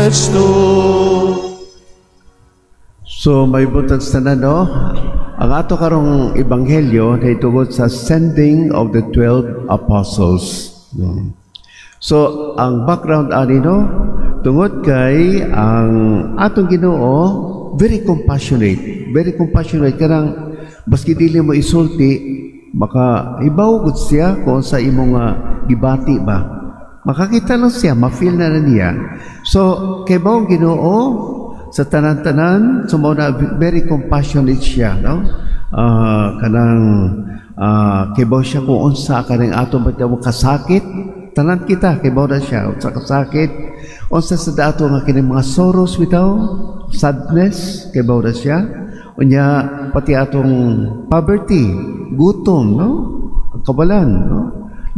Kristo. So may buntag sa tanan, no? Ang ato karong ebanghelyo ay tungod sa sending of the 12 apostles. So ang background ani, no, tungod kay ang atong Ginoo very compassionate, very compassionate, kanang baski dili mo isulti, maka ibaw gud siya kung sa imong gibati ba. Makakita lang siya, ma-feel na niya. So kay mao Ginoo sa tanan-tanan, so mao na very compassionate siya, no? Kanang kibaw siya kung unsa kaning ato ba kasakit, tanan kita kibaw na siya unsa kasakit, unsa sa dato nga kining mga sorrows bitaw, sadness, kibaw na siya. Unya pati atong poverty, gutom, no? Kabalan, no?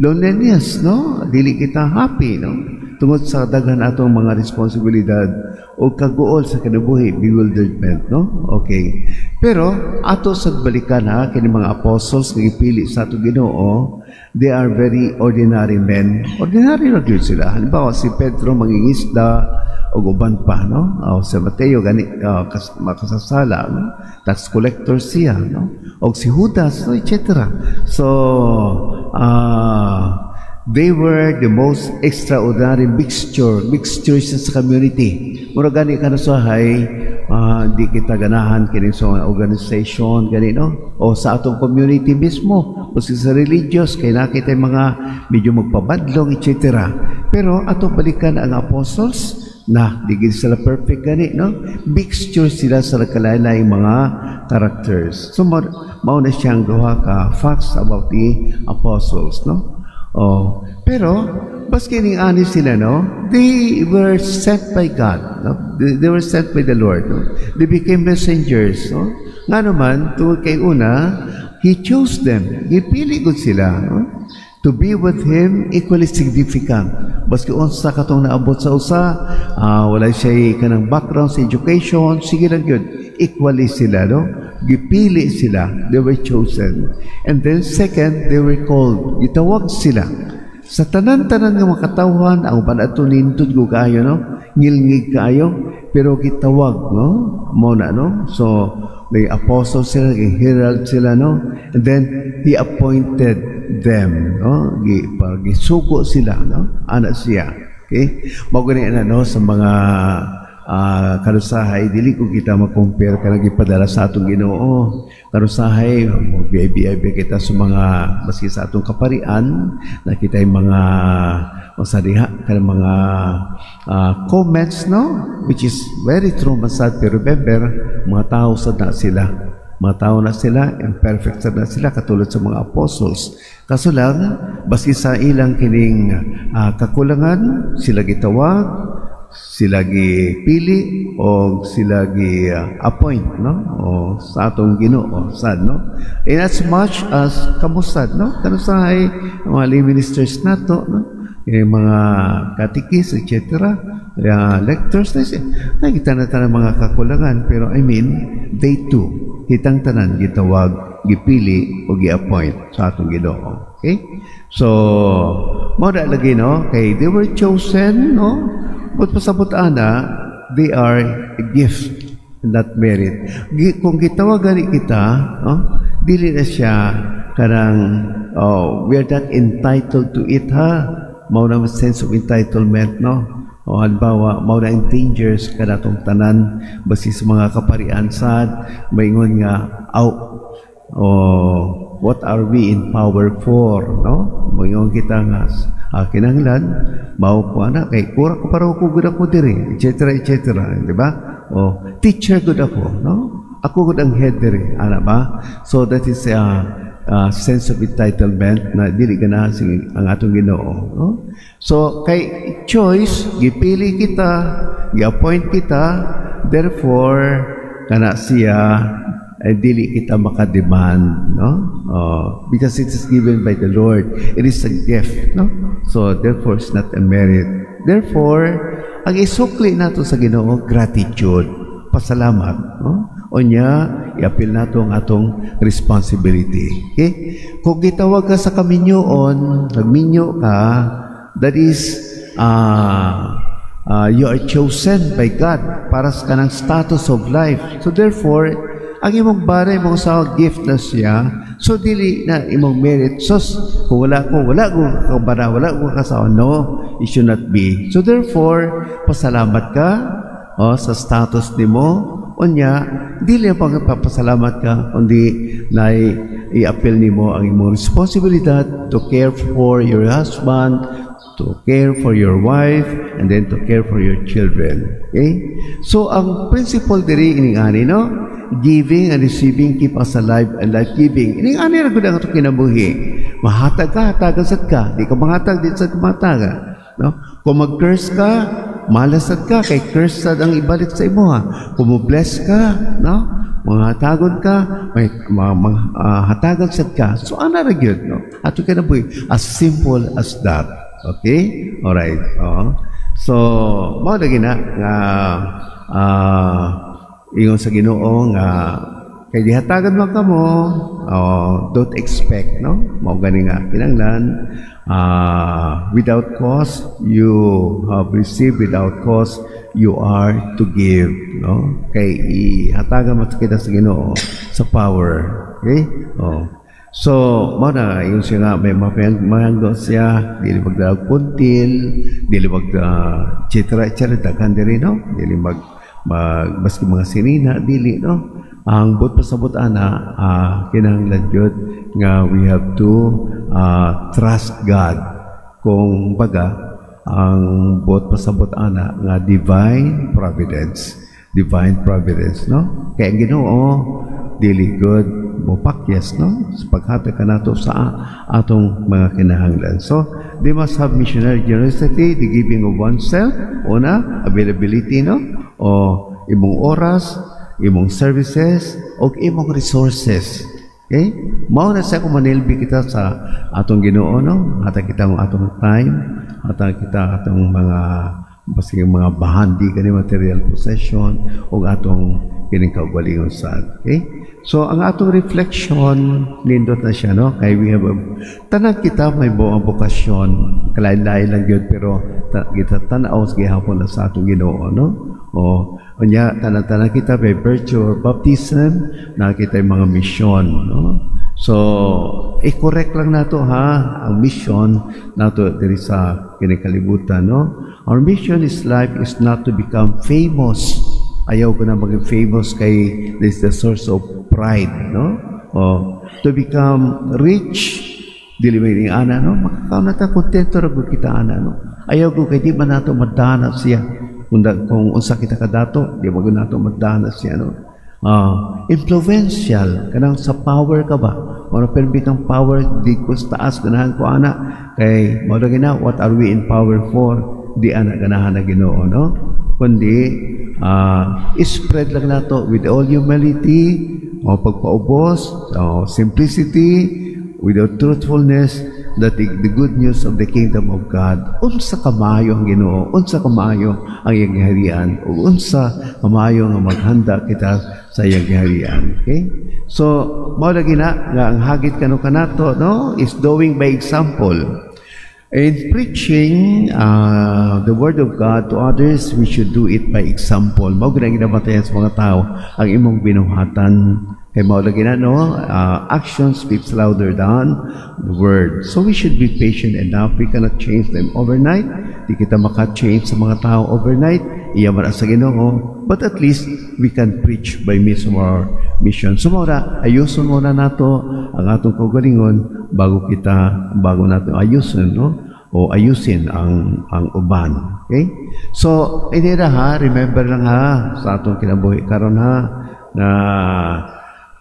Loneliness, no? Dili kita happy, no? Tungod sa daghan atong mga responsibilidad o kaguol sa kinabuhi, bewilderment, no? Okay. Pero ato sa balikan ha, kini mga apostles nga gipili sa atong Ginoo, they are very ordinary men. Ordinary ra gyud sila. Halimbawa si Pedro, mangingisda ug uban pa, no? O si Mateo gani, makasasala, no? Tax collector siya, no? O si Judas, no? Etc. So, they were the most extraordinary mixture sa community. Mura gani kanusahay, di kita ganahan kini sa organization gani, no? O sa atong community mismo, o sa religious kay nakita yung mga medyo magpabadlong, etc. Pero atong balikan ang apostles na di gid sila perfect gani, no? Mixture sila sa nagkalain mga characters. So mao na siyang duha ka facts about the apostles, no? Oh, pero baski ning ani sila, no, they were sent by God, no? They were sent by the Lord, no? They became messengers, no? Nga naman, tungod kay una, He chose them. Gipili gud sila, no? To be with Him, equally significant. Baski unsa katong naabot sa usa, wala siya kanang background sa education, sige lang yun. Equally sila, no? Gipili sila. They were chosen. And then second, they were called. Gitawag sila. Sa tanan-tanan nga makatawhan, ang uban ato nindot ko kaayo, no? Ngilngig kaayo, pero gitawag, no? Mao na, no? So, may apostle sila, herald sila, no? And then, He appointed them, no? Gisugo sila, no? Ana siya. Okay? Mao gani na, no, sa mga kanusahay, dili ko kita ma-compare kanang gipadala sa atong Ginoo. Kanusahay, mag-biay kita sa mga maski sa atong kaparian, nakita yung mga masadiha kanang mga comments, no? Which is very true man sad, pero remember, mga tao sad na sila. Mga tao na sila, imperfect sad na sila, katulad sa mga apostles. Kaso lang, baski sa ilang kining kakulangan, sila gitawag, sila gipili o sila gi appoint, no, o sa atong Ginoo sad, no? In as much as kamusad, no, kanusahay mga lay ministers nato, no, yung mga katikis, etc., lectors na nakita na tanan mga kakulangan, pero I mean, they too, kitang tanan gitawag, gipili o gi-appoint sa atong Ginoo. Okay, so mao na lagi, no, kay they were chosen, no? But pasabot ana, they are a gift, not merit. Kung gitawag gani kita, no, dili na siya kanang, oh, we are not entitled to it ha. Mao na sense of entitlement, no? O halimbawa, mao na ang dangers kanatong tanan basi sa mga kaparian sad maingon nga aw, oh, what are we in power for, no? Moingon kita nga kinahanglan mao ko ana kay kura ko para ko gud ako diri, etc., etc., di ba? Oh, teacher gud ako, no? Ako gud ang head diri, ana ba? So that is a sense of entitlement na dili ganahan ang atong Ginoo, no? So kay choice, gipili kita, gi-appoint kita, therefore kana siya ay dili kita makademand, no? Because it is given by the Lord. It is a gift, no? So therefore it's not a merit. Therefore, ang isukli nato sa Ginoo, gratitude, pasalamat, no? Unya iapil nato ang atong responsibility. Okay? Kung gitawag ka sa kaminyoon, nagminyo ka, that is you are chosen by God para sa kanang status of life. So therefore, ang imong bana, imong asawa, gift na siya. So dili na imong merit. So kung wala ko kabana, wala ko kasawa, no, it should not be. So therefore, pasalamat ka, oh, sa status nimo. Unya, dili pa papasalamat ka, kundi na i-appeal nimo ang imong responsibilidad to care for your husband, to care for your wife, and then to care for your children. Okay? So, ang principle diri ining ani, no? Giving and receiving keep us alive and life-giving. Ining ani ra gud ang atong kinabuhi. Mahatag ka, hatagan sad ka. Di ka mahatag, di sad ka mahatag. No? Kung mag-curse ka, malasad ka, kay curse sad ang ibalik sa imo ha. Kung mo-bless ka, no? Mga hatagon ka, may mga hatagan sad ka. So ana ra gyud, no? Ato kinabuhi as simple as that. Okay? Alright. Oh. So, mao lagi na nga ingon sa Ginoo nga kay gihatagan man kamo, oh, don't expect, no? Mao gani nga kinahanglan without cause you have received, without cause you are to give, no? Kay ihatagan mo kita sa Ginoo sa power. Okay? Oh. So, mao na yung siya nga may mahanggo siya, dili magdalag puntil, dili mag etc. etc. Daghan diri, no? Dili mag, mag maski mga sinina, dili, no? Ang buot pasabot ana, kinahanglan gyud nga we have to trust God. Kung baga, ang buot pasabot ana nga divine providence. Divine providence, no? Kaya ang Ginoo dili gud mopakyas, no? Sa paghatag kanato sa atong mga kinahanglan. So, they must have missionary generosity, the giving of oneself, una, availability, no? O imong oras, imong services, o imong resources. Okay? Mao na sa kung manilbi kita sa atong Ginoo, no? Hatag kita ang atong time, hatag kita atong mga basig mga bahandi kani material possession o atong kining kaugalingon sad. Okay? So ang atong reflection nindot na siya, no? Kay we have a, tanan kita may buong bokasyon, kalain-lain lang gyud, pero kita tan-aw sa gihapon na sa atong Ginoo, no? O unya tanan-tanan kita by virtue of baptism na kita yung mga misyon, no? So i-correct lang nato ha ang mission nato diri sa kini kalibutan, no? Our mission is life is not to become famous. Ayaw ko na maging famous kay this is the source of pride, no? O to become rich, dili may ning ana, no? Makakaon na ta, kontento ra gud kita ana, no? Ayaw ko kay di ba nato madana siya. Kung unsa kita kadato, di ba nato madana siya, no? Influential, kanang sa power ka ba? Mao permi kang power, di ko sa taas, ganahan ko ana. Kay, mao lagi na, what are we in power for? Di ana ganahan na Ginoo, no? Kundi, spread lang nato with all humility, o pagpaubos, o simplicity, without truthfulness, that the good news of the kingdom of God. Unsa kamayo ang Ginoo, unsa kamayo ang iyang giharian, ug unsa kamayo nga maghanda kita sa iyang giharian. Okay? So, mao lagi na nga ang hagit kanu kanato, no, is doing by example. In preaching the word of God to others, we should do it by example. Mao gud ang ginabatayan sa mga tao ang imong binuhatan. Kay mao lagi na, no, action speaks louder than the word. So we should be patient enough. We cannot change them overnight. Di kita maka-change sa mga tao overnight. Iya man sa Ginoo. But at least we can preach by means of our mission. So mao na, ayuson muna nato ang atong kaugalingon bago nato ayuson, no? O ayusin ang uban. Okay? So, ini na ha, remember lang ha sa atong kinabuhi karon ha na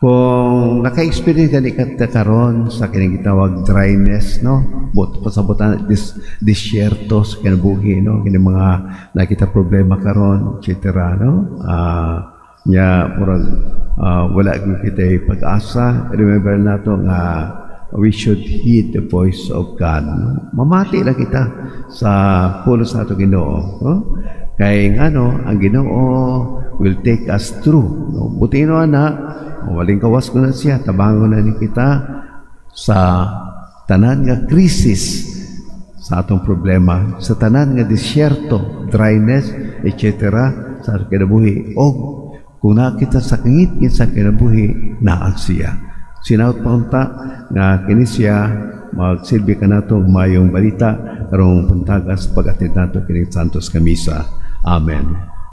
kung naka-experience ka ni karon sa kining gitawag dryness, no, but pasabutan disyerto sa kinabuhi, no, kini mga nakita problema karon, etc., no, nya murag wala gyud kita pag-asa, remember nato nga we should heed the voice of God, no? Mamati lang kita sa pulos sa atong Ginoo, no? Kay ngano, ang Ginoo will take us through, no? Buti no ana waling kawas ko na siya, tabangon na ni kita sa tanan nga krisis sa sa atong problema, sa tanan nga disyerto, dryness, etc. sa atong kinabuhi. O kung nakita sa kangit sa kinabuhi, naa siya. Sinaot pa unta nga kini siya magsilbi kanato mayong balita karong buntaga sa pag-attend nato kining Santos nga Misa. Amen.